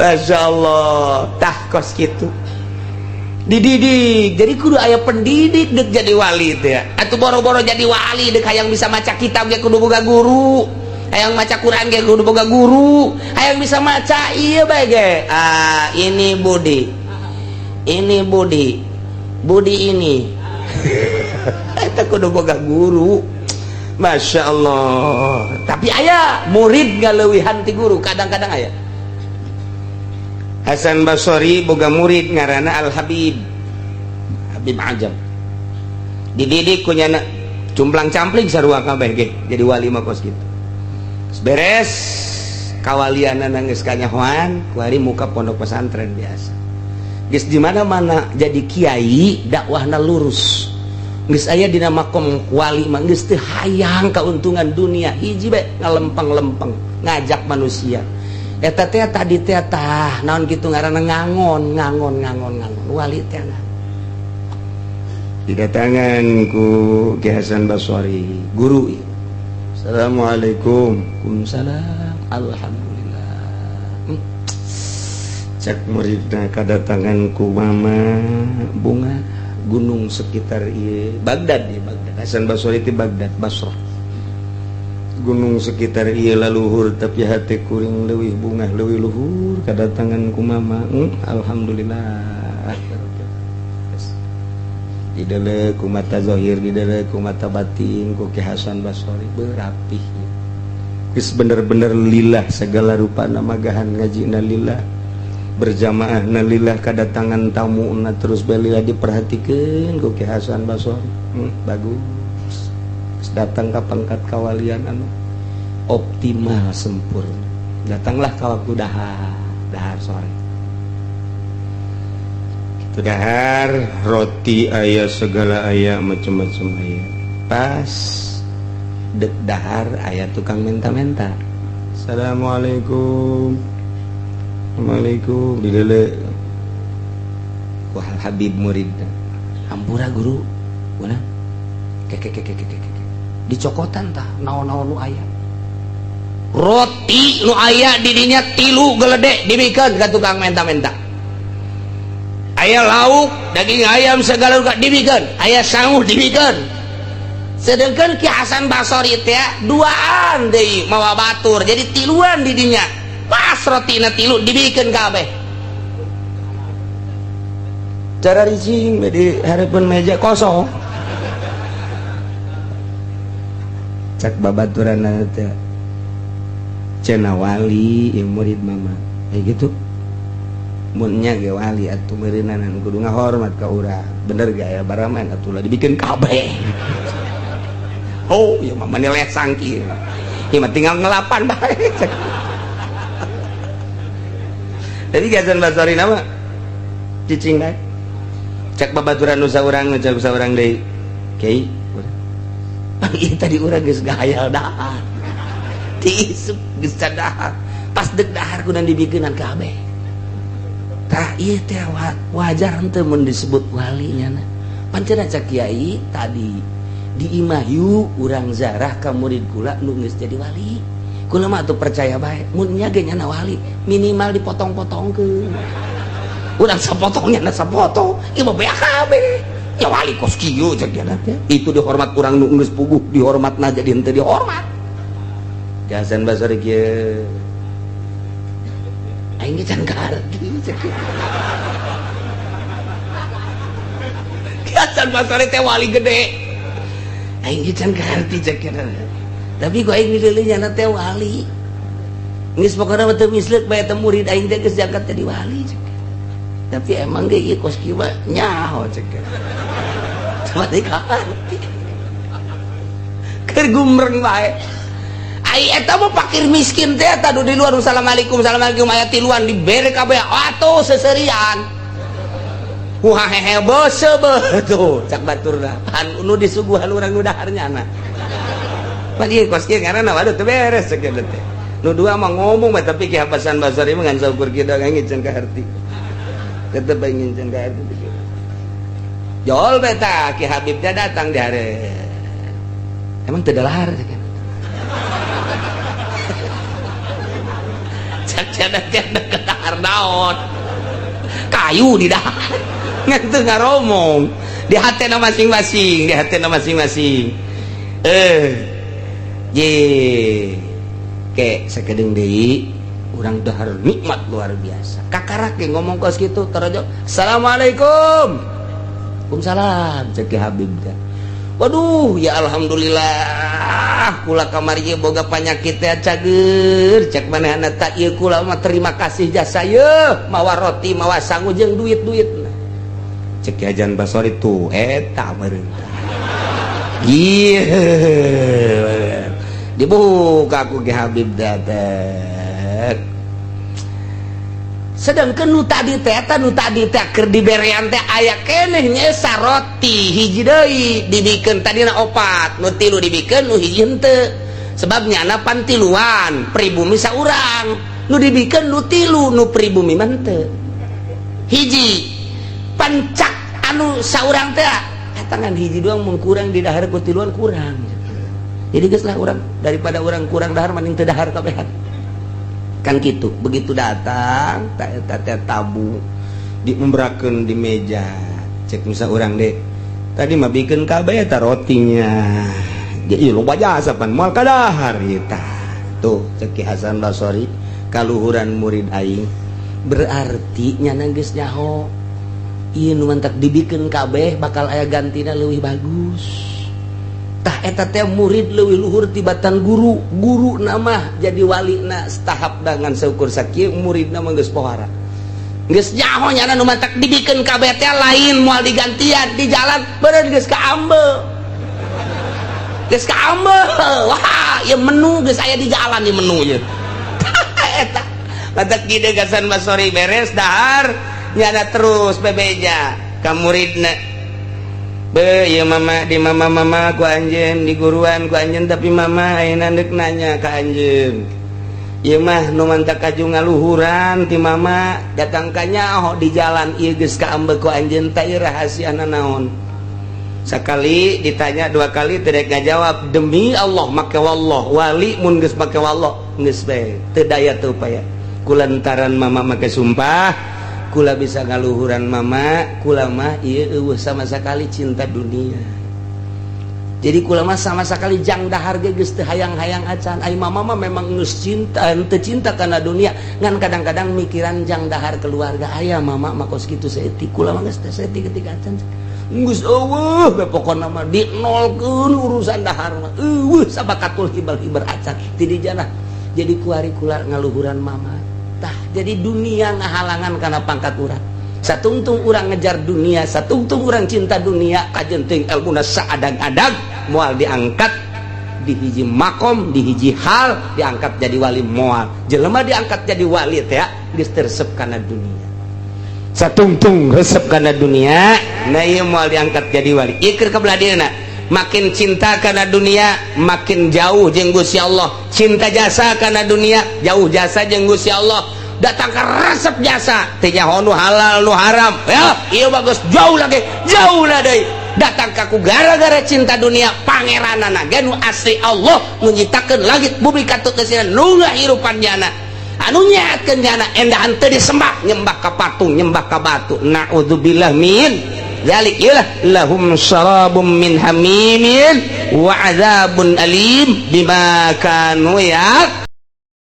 Masya Allah, tah kos gitu dididik. Jadi kudu aya pendidik dek jadi wali teh. Atuh boro-boro jadi wali, dek hayang bisa maca kitab ge kudu boga guru, hayang maca Quran ge kudu boga guru, hayang bisa maca ieu bae ge. Ah, ini Budi, ini Budi, Budi ini, eta kudu boga guru. Masya Allah. Tapi aya murid ngaleuwihan ti guru, kadang-kadang aya. Hasan Basori boga murid ngaranna Al Habib, Habib Ajam, dididik ku nyana cumplang campling sarua kabeh ge jadi wali mah kos kitu. Beres kawalianna geus kanyahoan, kuari muka pondok pesantren biasa, geus di mana-mana jadi kiai, dakwahna lurus, geus aya dina makom wali mah geus teu hayang kauntungan dunia, hiji bae, ngalempeng-lempeng ngajak manusia. Eta teh tadi teh tah naon kitu ngaranna, ngangon ngangon ngangon ngangon wali teh. Didatangan ku Ki Hasan Basori, guru. Assalamualaikum. Waalaikumsalam. Alhamdulillah. Cek muridna, kadatangan ku mama bunga gunung sekitar ieu Baghdad ya, Baghdad. Hasan Basori itu Baghdad, Basrah. Gunung sekitar ieu laluhur, tapi hati kuring leuwih bungah, leuwih luhur kadatangan ku mama. Alhamdulillah. Dideuleu ku mata zahir, dideuleu ku mata batin ku Ki Hasan Basori, berapih. Geus bener-bener lillah segala rupa, magahan ngajina lillah, berjamaah na lillah, kedatangan tamu na terus belilah diperhatikan ku Ki Hasan Basori. Bagus. Datang ke pangkat kawalian anu optimal, sempurna. Datanglah ke waktu dahar, dahar sore itu, dahar roti aya, segala aya, macam-macam aya. Pas dek dahar aya tukang menta-menta. Assalamualaikum. Assalamualaikum. Dideuleu ku Habib murid. Hampura, guru. Mana keke keke keke keke, dicokotan tah naon-naon nu aya, roti nu aya di dinya tilu geledek dibikeun ka tukang menta-menta. Aya lauk daging ayam segala rupa dibikeun, aya sangu dibikeun. Sedangkan Ki Hasan Basori teh duaan deui mawa batur, jadi tiluan di dinya. Pas rotina tilu dibikeun kabeh, cara ricing di harapan meja kosong. Cak babaturan teh, cenah wali ieu murid mama kayak gitu, munnya ge wali atuh meureunanan kudu ngahormat ka urang, bener gak ya baraman atuh lah dibikin kabeh. Oh ya, mama nilai sangki ieu mah tinggal ngelapan bae. Jadi Hasan Basori nama cicing bae. Cek babaturan nu saurang, cek saurang deui, kiai, ieu tadi urang geus gahayal dahar, ti isuk geus dahar, pas dek dahar kudu dibikeunan kabeh. Tah, ieu teh wajar henteu mun disebut wali nya? Pancen cak kiai tadi di imah, yuk urang zarah ka murid kula nu geus jadi wali. Kula mah atuh percaya bae mun nya ge nyana wali, minimal dipotong-potongkeun urang sapotongnya na sapotong, ieu mah beak kabeh. Ya wali kos kieu cek dia teh. Itu dihormat urang nu geus puguh dihormatna, jadi henteu dihormat. Hasan Basri kieu, aing ge can kaharti cek. Hasan Basri teh wali gede, aing ge can kaharti cek. Tapi ku aing dideuleu nyana teh wali, geus pokona mah teu misleuk bae teh murid aing teh geus diangkat jadi wali cek. Tapi emang ge ieu kos kieu mah nyaho cek. Tapi kaharti keur gumreng bae. Ai eta mah fakir miskin teh eta di luar, assalamualaikum, assalamualaikum, aya tiluan dibere kabeh atuh seserian. Wah, hehe bose tuh cak baturna pan nu disuguhan urang nu dahar nyana. Pan ieu kos kieu ngaranna, waduh, teu beres cek teh. Nu dua mah ngomong bae, tapi Ki Hasan Basri mah ngan saukur kieu ngincen ka harti. Tetep bae ngincen ka harti. Jol beta Ki Habib dia datang di hari. Emang teu dahar cek. Cak cenah teh dahar naon, kayu di dahar, ngan teu ngaromong di hatena masing-masing, di hatena masing-masing. Je ke sakedeung deui urang dahar nikmat luar biasa. Kakarak ge ngomong kos kitu, tarajo, "Assalamualaikum." "Waalaikumsalam," cek Habib teh. "Waduh ya, alhamdulillah, kula kamari ieu boga panyakit teh cager," cek manehna. "Tak ieu kula mah terima kasih jasa ye, mawa roti, mawa sangu jeung duit-duit," cek Ki Hasan Basori. Tuh, eta meureun. Iya, dibuka ku Ki Habib teh. Sedangkan nu tadi teh, eta nu tadi teh keur diberean teh aya keneh nyesa roti hiji deui dibikeun. Tadina opat, nu tilu dibikeun, nu hiji henteu, sebab nyana pan tiluan, pribumi saurang. Nu dibikeun nu tilu, nu pribumi mah henteu, hiji. Pancak anu saurang teh eta ngan hiji doang, mun kurang di dahar ku tiluan kurang. Jadi geus lah urang, daripada urang kurang dahar mending teu dahar kabehan, kan gitu. Begitu datang tak eta teh tabu diumbrakeun di meja, cek musa urang deh, "Tadi mah bikin kabeh eta rotinya." Jadi loba jasa pan moal kadahar ieu. Tuh, cek Ki Hasan Basori, "Kaluhuran murid aing, berarti nyana geus nyaho ieu nu mantak dibikeun kabeh bakal aya gantina leuwih bagus." Tah, eta teh murid leuwih luhur tibatan guru. Guru nama jadi wali na tahap dengan seukur sakieu, murid nama geus pohara, geus nyaho nyana nu mantak dibikeun kabeh teh lain moal digantian di jalan. Beureun geus kaambe, geus kaambe. Wah, ieu menu geus aya di jalan, ieu menu ieu. Eta mantak kieu Hasan Basori beres dahar, nyana terus bebeja ka muridna, "Be, ieu mama di mama mama ku anjeun, di guruan ku anjeun, tapi mama ayeuna deuk nanya ka anjeun. Ieu mah nu mantak kaju ngaluhuran ti mama, datang ka nyaho di jalan ieu geus kaambe ku anjeun teh, rahasiana naon?" Sekali ditanya, dua kali tidak ngajawab. Demi Allah, make wallah, wali mun geus make wallah geus bae, teu daya teu upaya. "Kulantaran mama make sumpah, kula bisa ngaluhuran mama. Kula mah ieu eueuh sama sekali cinta dunia. Jadi kula mah sama sekali jang dahar ge geus teu hayang-hayang acan. Ai mama mah memang geus cinta, teu cinta kana dunia, ngan kadang-kadang mikiran jang dahar keluarga aya. Mama mah kos kitu saeutik, kula mah geus teu saeutik ketika acan. Geus eueuh be, pokona mah dinolkeun urusan dahar mah, eueuh sabakatul hibal-hibar acan ti dijana. Jadi kuari kula ngaluhuran mama." Tah, jadi dunia ngahalangan karena pangkat urang. Satungtung urang ngejar dunia, satungtung urang cinta dunia, kajen teuing ilmuna saadag-adag moal diangkat di hiji makom, di hiji hal diangkat jadi wali moal. Jelema diangkat jadi wali teh geus resep kana dunia. Satungtung resep kana dunia, nah ieu moal diangkat jadi wali. Ieu keur kabelah dieuna. Makin cinta karena dunia, makin jauh jeung Gusti Allah. Cinta jasa karena dunia, jauh jasa jeung Gusti Allah. Datang ke resep jasa teu nyaho nu halal nu haram ya, ieu bagus jauh lagi, jauh lah deui. Datang ka ku gara-gara cinta dunia, pangeranana ge nu asli Allah, nu nyiptakeun langit bumi katut kesina, nu ngahirupan nyana, anu nyehatkeun nyana, endahan teu disembah, nyembah ka patung, nyembah ka batu. Naudzubillah min dzalik. Iyalah, lahum syarabum min hamimin wa adzabun alim bima kanu ya.